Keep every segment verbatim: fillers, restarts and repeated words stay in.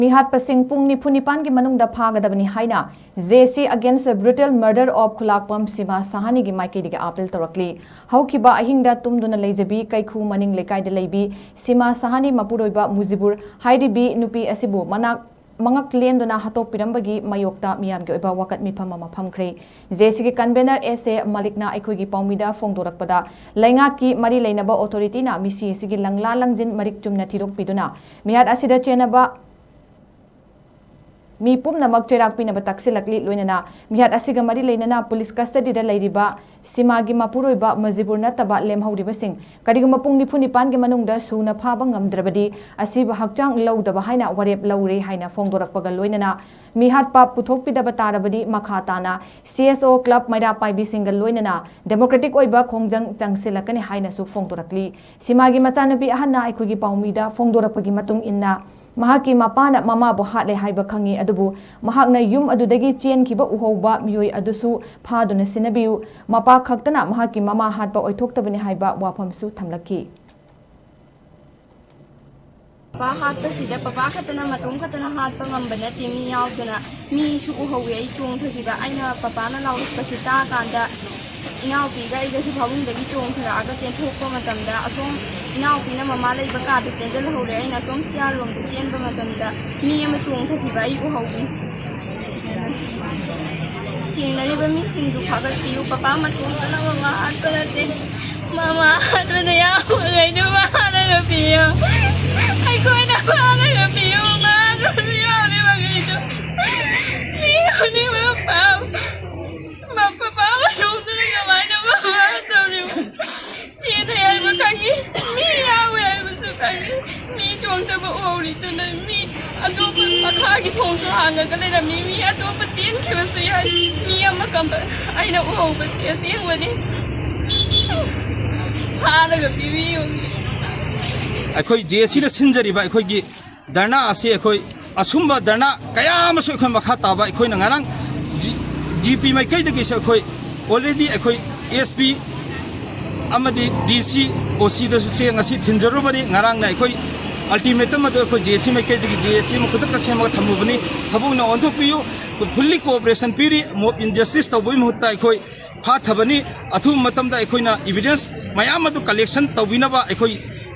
ꯃꯤꯍꯥꯠꯄꯁꯤꯡ ꯄꯨꯡ ꯅꯤꯐꯨ ꯅꯤꯄꯥꯟꯒꯤ ꯃꯅꯨꯡꯗ ꯐꯥꯒꯗꯕꯅꯤ ꯍꯥꯏꯅ J C Against the Brutal Murder of ꯈꯨꯂꯥꯛꯄꯝ ꯁꯤꯃꯥ ꯁꯍꯥꯅꯤꯒꯤ ꯃꯥꯏꯀꯩꯗꯒꯤ ꯑꯥꯄꯤꯜ ꯇꯧꯔꯛꯂꯤ꯫ ꯍꯧꯈꯤꯕ ꯑꯍꯤꯡꯗ ꯇꯨꯝꯗꯨꯅ ꯂꯩꯖꯕꯤ ꯀꯩꯈꯨ ꯃꯅꯤꯡ ꯂꯩꯀꯥꯏꯗ ꯂꯩꯕꯤ ꯁꯤꯃꯥ ꯁꯍꯥꯅꯤ ꯃꯄꯨꯔꯣꯏꯕ ꯃꯨꯖꯤꯕꯨꯔ ꯍꯥꯏꯔꯤꯕꯤ ꯅꯨꯄꯤ ꯑꯁꯤꯕꯨ ꯃꯅꯥꯛ ꯃꯉꯛ ꯂꯦꯟꯗꯨꯅ ꯍꯥꯠꯇꯣꯛꯄꯤꯔꯝꯕꯒꯤ ꯃꯥꯌꯣꯛꯇ ꯃꯤꯌꯥꯝꯒꯤ ꯑꯣꯏꯕ ꯋꯥꯀꯠ ꯃꯤꯐꯝ ꯑꯃ ꯐꯝꯈ꯭ꯔꯦ꯫ J C ꯒꯤ convener S A ꯃꯥꯂꯤꯛꯅ ꯑꯩꯈꯣꯏꯒꯤ ꯄꯥꯎꯃꯤꯗ ꯐꯣꯡꯗꯣꯔꯛꯄꯗ, ꯂꯩꯉꯥꯛꯀꯤ ꯃꯔꯤ ꯂꯩꯅꯕ authority ꯅ ꯃꯤꯁꯤ ꯑꯁꯤꯒꯤ ꯂꯪꯂꯥ ꯂꯪꯖꯤꯟ ꯃꯔꯤꯛ ꯆꯨꯝꯅ ꯊꯤꯗꯣꯛꯄꯤꯗꯨꯅ ꯃꯤꯍꯥꯠ ꯑꯁꯤꯗ ꯆꯦꯟꯅꯕ ꯃꯤ ꯄꯨꯝꯅꯃꯛ ꯆꯩꯔꯥꯛ ꯄꯤꯅꯕ ꯇꯥꯛꯁꯤꯜꯂꯛꯂꯤ꯫ ꯂꯣꯏꯅꯅ ꯃꯤꯍꯥꯠ ꯑꯁꯤꯒ ꯃꯔꯤ ꯂꯩꯅꯅ police custody ꯗ ꯂꯩꯔꯤꯕ ꯁꯤꯃꯥꯒꯤ ꯃꯄꯨꯔꯣꯏꯕ ꯃꯖꯤꯕꯨꯔ ꯅꯠꯇꯕ ꯂꯦꯝꯍꯧꯔꯤꯕꯁꯤꯡ ꯀꯔꯤꯒꯨꯝꯕ ꯄꯨꯡ ꯅꯤꯐꯨ ꯅꯤꯄꯥꯟꯒꯤ ꯃꯅꯨꯡꯗ ꯁꯨꯅ ꯐꯥꯕ ꯉꯝꯗ꯭ꯔꯕꯗꯤ ꯑꯁꯤꯕ ꯍꯛꯆꯥꯡ ꯂꯧꯗꯕ ꯍꯥꯏꯅ ꯋꯥꯔꯦꯞ ꯂꯧꯔꯦ ꯍꯥꯏꯅ ꯐꯣꯡꯗꯣꯔꯛꯄꯒ ꯂꯣꯏꯅꯅ ꯃꯤꯍꯥꯠꯄ ꯄꯨꯊꯣꯛꯄꯤꯗꯕ ꯇꯥꯔꯕꯗꯤ ꯃꯈꯥ ꯇꯥꯅ C S O club ꯃꯩꯔꯥ ꯄꯥꯏꯕꯤꯁꯤꯡꯒ ꯂꯣꯏꯅꯅ democratic ꯑꯣꯏꯕ ꯈꯣꯡꯖꯪ ꯆꯪꯁꯤꯜꯂꯛꯀꯅꯤ ꯍꯥꯏꯅꯁꯨ ꯐꯣꯡꯗꯣꯔꯛꯂꯤ꯫ ꯁꯤꯃꯥꯒꯤ ꯃꯆꯥꯅꯨꯄꯤ ꯑꯍꯟꯅ ꯑꯩꯈꯣꯏꯒꯤ ꯄꯥꯎꯃꯤꯗ ꯐꯣꯡꯗꯣꯔꯛꯄꯒꯤ ꯃꯇꯨꯡ ꯏꯟꯅ, ꯃꯍꯥꯛꯀꯤ ꯃꯄꯥꯅ ꯃꯃꯥꯕꯨ ꯍꯥꯠꯂꯦ ꯍꯥꯏꯕ ꯈꯪꯉꯤ, ꯑꯗꯨꯕꯨ ꯃꯍꯥꯛꯅ ꯌꯨꯝ ꯑꯗꯨꯗꯒꯤ ꯆꯦꯟꯈꯤꯕ ꯎꯍꯧꯕ ꯃꯤꯑꯣꯏ ꯑꯗꯨꯁꯨ ꯐꯥꯗꯨꯅ ꯁꯤꯟꯅꯕꯤꯌꯨ꯫ ꯃꯄꯥ ꯈꯛꯇꯅ ꯃꯍꯥꯛꯀꯤ ꯃꯃꯥ ꯍꯥꯠꯄ ꯑꯣꯏꯊꯣꯛꯇꯕꯅꯤ ꯍꯥꯏꯕ ꯋꯥꯐꯝꯁꯨ ꯊꯝꯂꯛꯈꯤ꯫ ꯄꯄꯥ ꯍꯥꯠꯄꯁꯤꯗ ꯄꯄꯥ ꯈꯛꯇꯅ, ꯃꯇꯣꯝ ꯈꯛꯇꯅ ꯍꯥꯠꯄ ꯉꯝꯕ ꯅꯠꯇꯦ, ꯃꯤ ꯌꯥꯎꯗꯅ꯫ ꯃꯤꯁꯨ ꯎꯍꯧꯋꯤ ꯑꯩ ꯆꯣꯡꯊꯈꯤꯕ꯫ ꯑꯩꯅ ꯄꯄꯥꯅ ꯂꯥꯎꯔꯛꯄꯁꯤ ꯇꯥꯀꯥꯟꯗ ꯏꯅꯥꯎꯄꯤꯒ ꯑꯩꯒꯁꯨ ꯐꯃꯨꯡꯗꯒꯤ ꯆꯣꯡꯊꯔꯛꯑꯒ ꯆꯦꯟꯊꯣꯛꯄ ꯃꯇꯝꯗ, ꯑꯁꯣꯝ ꯏꯅꯥꯎꯄꯤꯅ ꯃꯃꯥ ꯂꯩꯕ ꯀꯥꯗ ꯆꯦꯟꯖꯜꯍꯧꯔꯦ꯫ ꯑꯩꯅ ꯑꯁꯣꯝ stair ꯔꯣꯝꯗ ꯆꯦꯟꯕ ꯃꯇꯝꯗ ꯃꯤ ꯑꯃ ꯆꯣꯡꯊꯈꯤꯕ ꯑꯩ ꯎꯍꯧꯋꯤ꯫ ꯆꯦꯟꯅꯔꯤꯕ ꯃꯤꯁꯤꯡꯗꯨ ꯐꯥꯒꯠꯄꯤꯌꯨ꯫ ꯄꯄꯥ ꯃꯇꯣꯝꯇꯅ ꯃꯃꯥ ꯍꯥꯠꯄ ꯅꯠꯇꯦ꯫ ꯃꯃꯥ ꯍꯥꯠꯄꯗ ꯌꯥꯎꯕꯈꯩꯗꯨ ꯐꯥꯔꯒ ꯄꯤꯌꯨ꯫ ꯑꯩꯈꯣꯏꯅ ꯐꯥꯔꯒ ꯄꯤꯌꯨ꯫ ꯃꯥ ꯍꯥꯠꯄꯗ ꯌꯥꯎꯔꯤꯕꯈꯩꯗꯨ꯫ ꯃꯤ ꯈꯨꯗꯤꯡꯃꯛ ꯐꯥꯎ꯫ ꯃ-, ꯄꯄꯥ ꯃꯇꯣꯝꯇꯅ ꯀꯃꯥꯏꯅ ꯃꯃꯥ ꯍꯥꯠꯇꯧꯔꯤꯕ? ꯆꯦꯟꯅꯩ ꯍꯥꯏꯕ ꯈꯪꯉꯤ꯫ ꯃꯤ ꯌꯥꯎꯋꯦ ꯍꯥꯏꯕꯁꯨ ꯈꯪꯉꯤ꯫ ꯃꯤ ꯆꯣꯡꯊꯕ ꯎꯍꯧꯔꯤꯗꯨꯅ ꯃꯤ ꯑꯇꯣꯞꯄ ꯃꯈꯥꯒꯤ ꯊꯣꯡꯁꯨ ꯍꯥꯡꯉꯒ ꯂꯩꯔꯝꯃꯤ꯫ ꯃꯤ ꯑꯇꯣꯞꯄ ꯆꯦꯟꯈꯤꯕꯁꯨ ꯌꯥꯏ꯫ ꯃꯤ ꯑꯃ ꯀꯝꯕ ꯑꯩꯅ ꯎꯍꯧꯕꯁꯤ ꯑꯁꯦꯡꯕꯅꯤ꯫ ꯐꯥꯔꯒ ꯄꯤꯕꯤꯌꯨ꯫ ꯑꯩꯈꯣꯏ J C ꯅ ꯁꯤꯟꯖꯔꯤꯕ ꯑꯩꯈꯣꯏꯒꯤ ꯙꯔꯅꯥ ꯑꯁꯤ ꯑꯩꯈꯣꯏ ꯑꯁꯨꯝꯕ ꯙꯔꯅꯥ ꯀꯌꯥ ꯑꯃꯁꯨ ꯑꯩꯈꯣꯏ ꯃꯈꯥ ꯇꯥꯕ ꯑꯩꯈꯣꯏꯅ ꯉꯔꯥꯡ G-, G P ꯃꯥꯏꯀꯩꯗꯒꯤꯁꯨ ꯑꯩꯈꯣꯏ already ꯑꯩꯈꯣꯏ S P ꯑꯃꯗꯤ D C, O C ꯗꯁꯨ ꯆꯦ ꯉꯁꯤ ꯊꯤꯟꯖꯔꯨꯕꯅꯤ꯫ ꯉꯔꯥꯡꯅ ꯑꯩꯈꯣꯏ ꯑꯜꯇꯤꯃꯦꯇꯝ ꯑꯗꯨ ꯑꯩꯈꯣꯏ ꯖꯦ ꯑꯦ ꯁꯤ ꯃꯥꯏꯀꯩꯗꯒꯤ ꯖꯦ ꯑꯦ ꯁꯤ ꯑꯃ ꯈꯨꯗꯛꯇ ꯁꯦꯝꯃꯒ ꯊꯝꯃꯨꯕꯅꯤ꯫ ꯊꯕꯛꯅ ꯑꯣꯟꯊꯣꯛꯄꯤꯌꯨ꯫ ꯐꯨꯜꯂꯤ ꯀꯣꯑꯣꯄꯔꯦꯁꯟ ꯄꯤꯔꯤ꯫ ꯃꯣꯕ ꯏꯟꯖꯁꯇꯤꯁ ꯇꯧꯕꯒꯤ ꯃꯍꯨꯠꯇ ꯑꯩꯈꯣꯏ ꯐꯥꯊꯕꯅꯤ꯫ ꯑꯊꯨꯕ ꯃꯇꯝꯗ ꯑꯩꯈꯣꯏꯅ ꯏꯕꯤꯗꯦꯟꯁ ꯃꯌꯥꯝ ꯑꯗꯨ ꯀꯂꯦꯛꯁꯟ ꯇꯧꯕꯤꯅꯕ ꯑꯩꯈꯣꯏ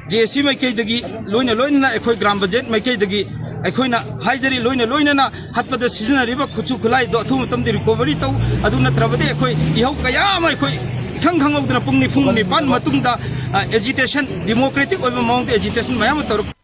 ꯖꯦ ꯑꯦ ꯁꯤ ꯃꯥꯏꯀꯩꯗꯒꯤ ꯂꯣꯏꯅ ꯂꯣꯏꯅꯅ ꯑꯩꯈꯣꯏ ꯒ꯭ꯔꯥꯝ ꯄꯟꯆꯥꯌꯠ ꯃꯥꯏꯀꯩꯗꯒꯤ ꯑꯩꯈꯣꯏꯅ ꯍꯥꯏꯖꯔꯤ꯫ ꯂꯣꯏꯅ ꯂꯣꯏꯅꯅ ꯍꯠꯄꯗ ꯁꯤꯖꯤꯟꯅꯔꯤꯕ ꯈꯨꯠꯁꯨ ꯈꯨꯠꯂꯥꯏꯗꯣ ꯑꯊꯨꯕ ꯃꯇꯝꯗ ꯔꯤꯀꯣꯚꯔꯤ ꯇꯧ꯫ ꯑꯗꯨ ꯅꯠꯇ꯭ꯔꯕꯗꯤ ꯑꯩꯈꯣꯏ ꯏꯍꯧ ꯀꯌꯥ ꯑꯃ ꯑꯩꯈꯣꯏ ꯏꯈꯪ ꯈꯪꯍꯧꯗꯅ ꯄꯨꯡ ꯅꯤꯐꯨ ꯅꯤꯄꯥꯟ ꯃꯇꯨꯡꯗ, ꯑ, ꯑꯦꯖꯤꯇꯦꯁꯟ, ꯗꯤꯃꯣꯀ꯭ꯔꯦꯇꯤꯛ ꯑꯣꯏꯕ ꯃꯑꯣꯡꯗ ꯑꯦꯖꯤꯇꯦꯁꯟ ꯃꯌꯥꯝ ꯑꯃ ꯇꯧꯔꯛ